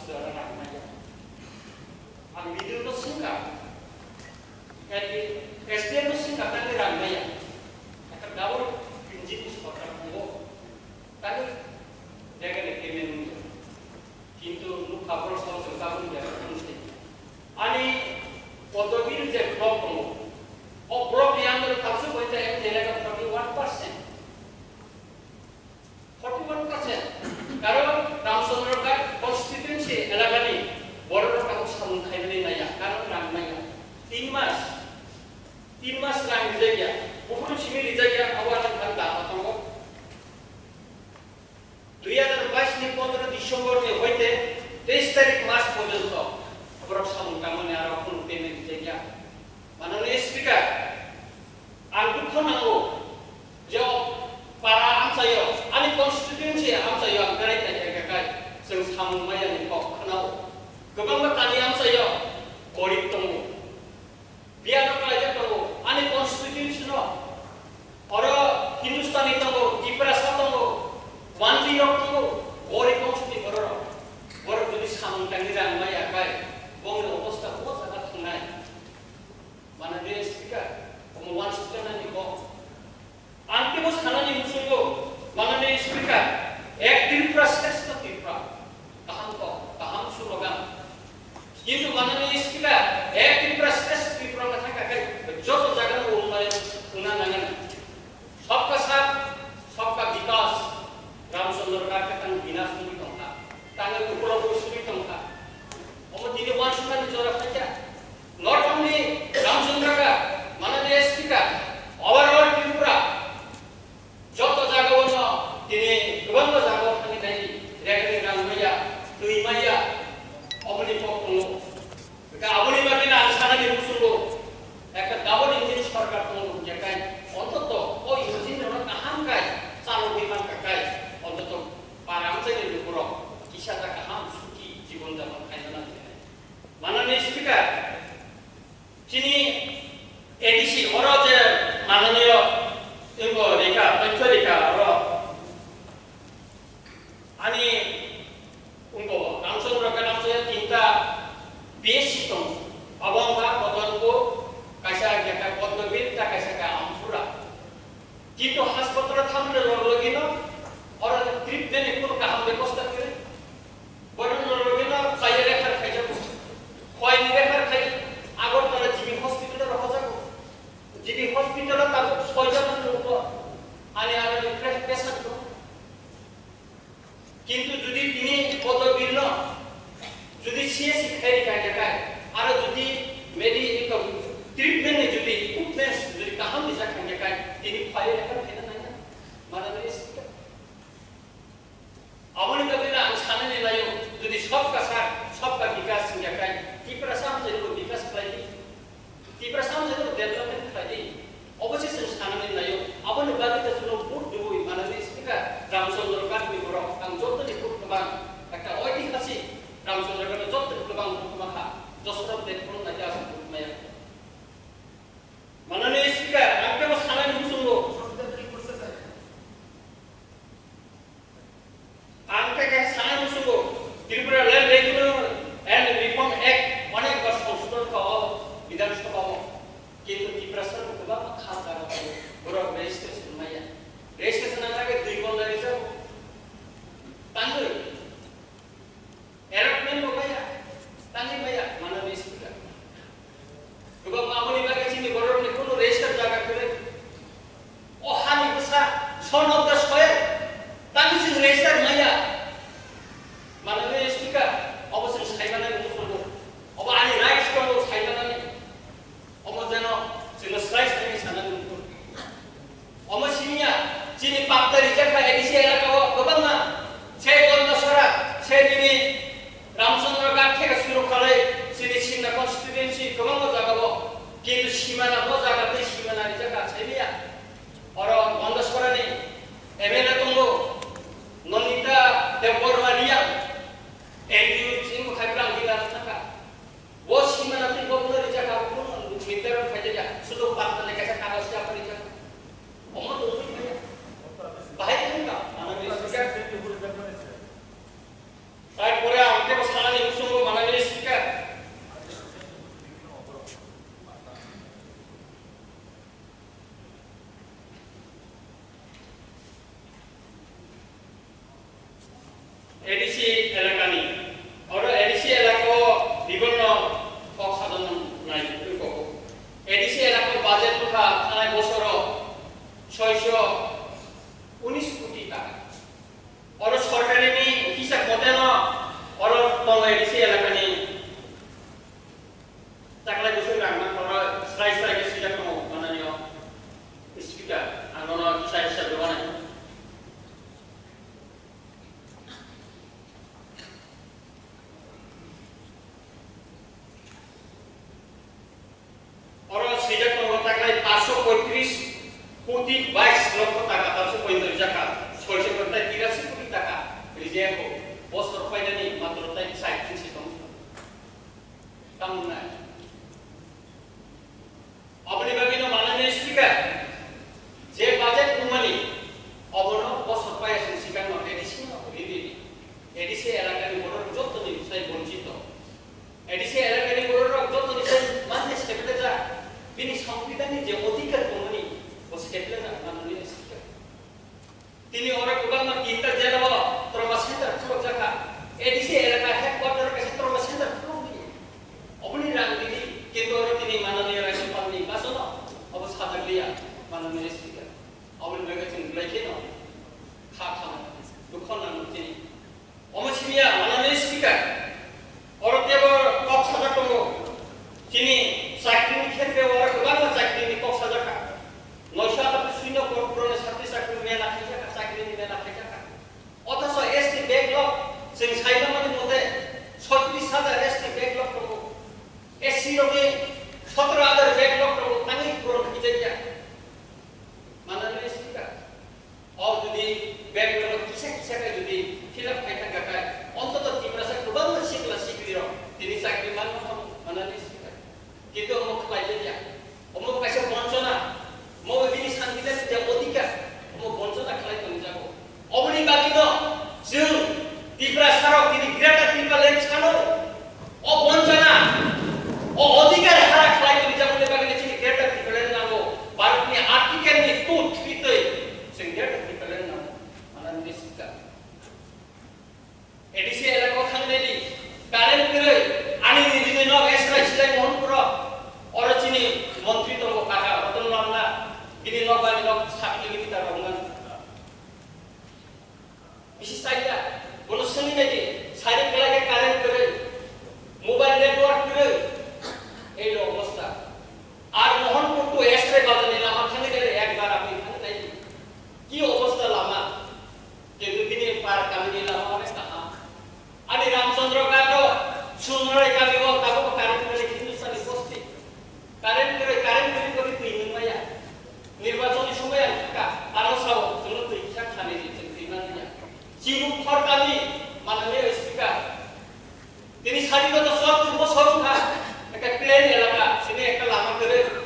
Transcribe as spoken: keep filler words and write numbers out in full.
Ang video no singka, S D M no singka tangwi rang maya. Ekha double engine sorkar tongo. Tangwi jaga ni payment wngya. Kintu nukha borok song song tabuk jaga tangwi se. Ani Podogiri je block tongo. O block ni under tabuk se boita M T L ka forty one percent. Forty one percent. Karon Ramchandra Ghat constituency elakani borok rok tabuk samung khaimani naiya, karon rang maya. Tin mas, tin mas rang rijak ya. Buphuru simi rijak ya, abo ang khan data tongo. Dui hazar bais ni pondro December ni hoite teis tarik mas porjonto borok samung tangmani aro kunu payment rijak ya. Manani Speaker, ang dukho nango je o para amchaio, ani constituency amchaio ang berai nai kha kai, chwng samung maya ni kok khwnao. Kwbangma kami amchaio gorib tongo, biyano klaijak tongo, ani constituency no oro Hindustani tongo, Tiprasa tongo, Wanli rok tongo, gorib ongsoni borok, borok jodi samung tangwi rang maya kai, bongni obostha o jaga thangnai. Mananiya Speaker, omo wansukjaknani kok. Ang teibo sanani muchungo, Mananiya Speaker, ek Tripura, Shrestha Tripura. Kaham kok, kaham slogan. Kintu Mananiya Speaker, ek Tripura, Shrestha Tripura wngna thangkha khe joto jagano wngmani wngna nangani. Sabka saath, sabka bikas, Ramchandra Ghat khe tang binas wngwi tongkha, tang ukulok wngwi tongkha. Omo tini wansuknani jora phaikha. Not only Ramchandra Ghat, Mananiya Speaker, overall Tripura, joto jagao no tini kwbangma jagao thangwi naidi, rega rega wngmaya, twi maya, omoni kok tongo. Hwnkhe aboni bagwi no ang sanani muchungo, ekta double engine sorkar tongo hwnkhe kai, ontoto o engine rokno kaham kai chalogwi mankha kai, ontoto para amchaini lukurok kisa ta kaham suki jibon japon khaina nang khe. Manani Speaker, chini A D C oro je mananiyo teibo rikha, toitho rikha oro. Ani wngkha Ramchandra Ghat amchaio tinta P S C tongo. Abo wngkha Kotonpur, kaisa hwnkhe kha Padmabir, ta kaisa kha Amphura. Kintu hospital-o thamle log logino oro treatment ni kunu kaham bebosta kwrwi. Borok log logino khlaiwi refer khaijago. Khlaini refer khai Agartala G B hospital-o rohojago. G B hospital-o tabuk soijon nukgo. Ani aro ni pre-, patient tongo. Kintu jodi tini Padmabirno jodi C S C khai rikha hwnkhe kai, aro jodi medi-, treatment ni jodi equipments jodi kaham rijak hwnkhe kai, tini phaiwi refer khaina nangya. Mananiya Speaker. Aboni bagwi no ang sanani laio, jodi sabka saath, sabka bikas hwnkhe kai, Tiprasa amchaini bo bikas khlai di. Tiprasa amchaini bo development khlai di. Obo se chwng sanani laio. Aboni bagwi ta chwngno vote rwui manani Speaker Ramchandra Ghatni borok. Ang jotoni vote kwbang. Ekta oitihasik Ramchandra Ghatno jotoni kwbang vote kwbang kha. Dosrok Debbarma nai ta aswk vote maya. Manani Speaker, ang teibo sanani muchungo. Ang khe khe sanai muchungo, Tripura Land Revenue and Reform Act onek bar songsodhon kha o Bidhan Sabha o. Kintu Tiprasa rok kwbangma kha jaga o borok registration maya. Registration nang khe dui ghonta rijak. Tangwi allotment bo maya. Tangwi maya, manani Speaker. Kwbangma aboni bagwi chini borokni kunu register jaga kwrwi. O hani bwsa, son of the soil, tamo chwng register maya. Mananiya Speaker, obo chwng saimanani muchungo. Obo ani rights tongo saimanani. Omo jeno chwngno slai slai sanani muchungo. Omo simiya, chini pakta rijak kha A D C elaka o kwbangma. Se Gondasora, se nini Ramchandra Ghat theke suru khalai, chini Simna constituency kwbangma jaga o. Kintu simana, bo jaga tei simana rijak kha, simiya. Oro Gondasorani M L A tongo, Nandita Debbarma Reang, N G O chini bwkhai bwrang dealer thangkha. Bo simana tei bo bwrwi rijak kha, bo kunu meter khai jaya, sudu patna le kaisa kagoj ya pari jaka. Omo tongwi maya. Bahai wngkha, ano ni sujak. Tarpore ang tebo sanani A D C elakani, oro A D C elakao bibonno kok sajaknai rwkho. A D C elakao budget wngkha thanai bosoro soiso unis koti taka. Oro sorkarini hisab moteno oro tongo A D C elakani taklai bwswk rang nang oro srai srai khe swijak tongo mananio speaker, ang nono kisa hisab rwmani. Oro swijak tongo taklai paanch sho poitris koti bais lokho taka, paanch sho poitris jaka, soiso koti tai tirasi koti taka rijeyakho. Bosor painani matro tai chaitin se tong. Tamo nai. Aboni bagwino mananio speaker, je budget wngmani, obono bosor paiya sini sikangno A D C no riri. A D C elakani borok jottoni sai bonchito. A D C elakani borok jottoni sai mane sebetajak. Bini sambidanni je odhikar tongmani, bo sebetajak mananio speaker. Tini oro kwbangma tinta jela o trauma center khulukjakha. A D C elaka headquarter kaisa trauma center khulukdi. Oboni rang ridi, kintu oro tini mananio rajyapalni basono obo sajakliya, mananio speaker. Oboni bagwi chwng belai kheno kha khama, dukho nango chini. Omo simiya mananio speaker. Oro tebo kok sajak tongo. Chini chakrini khetre oro kwbangma chakrini kok sajak kha. Noisha ta suino kor purone satri chakri mela khaijak kha, chakrini mela khaijak kha. Othocho S T backlog, chwng saimani mote soitris hajar S T backlog tongo. S C rokni sotro hajar backlog tongo, tangwi puron khaijakya. Mananio speaker. O jodi backlog kisa kisa khe jodi fill up khai thangkha khai, ontoto Tiprasa kwbangma sikla siklirok tini chakri manma hamo mananio speaker. Kintu omo khlaijakya. Omo kaisa bonchona. Omo bini sanbidhanni je odhikar, omo bonchona khlai tongjago. Oboni bagwino chwng Tiprasarok tini Greater Tipraland sano. O bonchona, o odhikar hara khlai tongjakmani bagwino chini Greater Tipraland nango. Bharatni Article ni two three twi chwng Greater Tipraland nango. Mananio speaker. A D C elakao thangnaidi, current kwrwi, ani nijini nok S R I silai Mohanpuro, oro chini montri tongo kaka Ratan Lal Nath, bini nok bani nok sak kilometer rok wngmani. Bisi chaya, bono swngwi naidi, sari kwlai khe current kwrwi, mobile network kwrwi, ei lo obostha. Ar Mohanpur to S R I bazarni lama thangwi naidi, ekbar apni thangwi naidi. Ki obostha lama? Kintu bini par kamini lama onek kaham. Ani Ramchandra Ghat o Sunrai kami o tabuk current kwrwi Hindustani bosti. Current kwrwi, current kwrwi kwrwi twi nung maya. Nirbachon ni somoi ang thangkha, ano sao, chwngno twi kisa khani di, chwng twi man ya. Chibuk khor kami, mananiya speaker. Tini sari koto sottur bosor wngkha, ekta plain elaka, sini ekta lama kwrwi.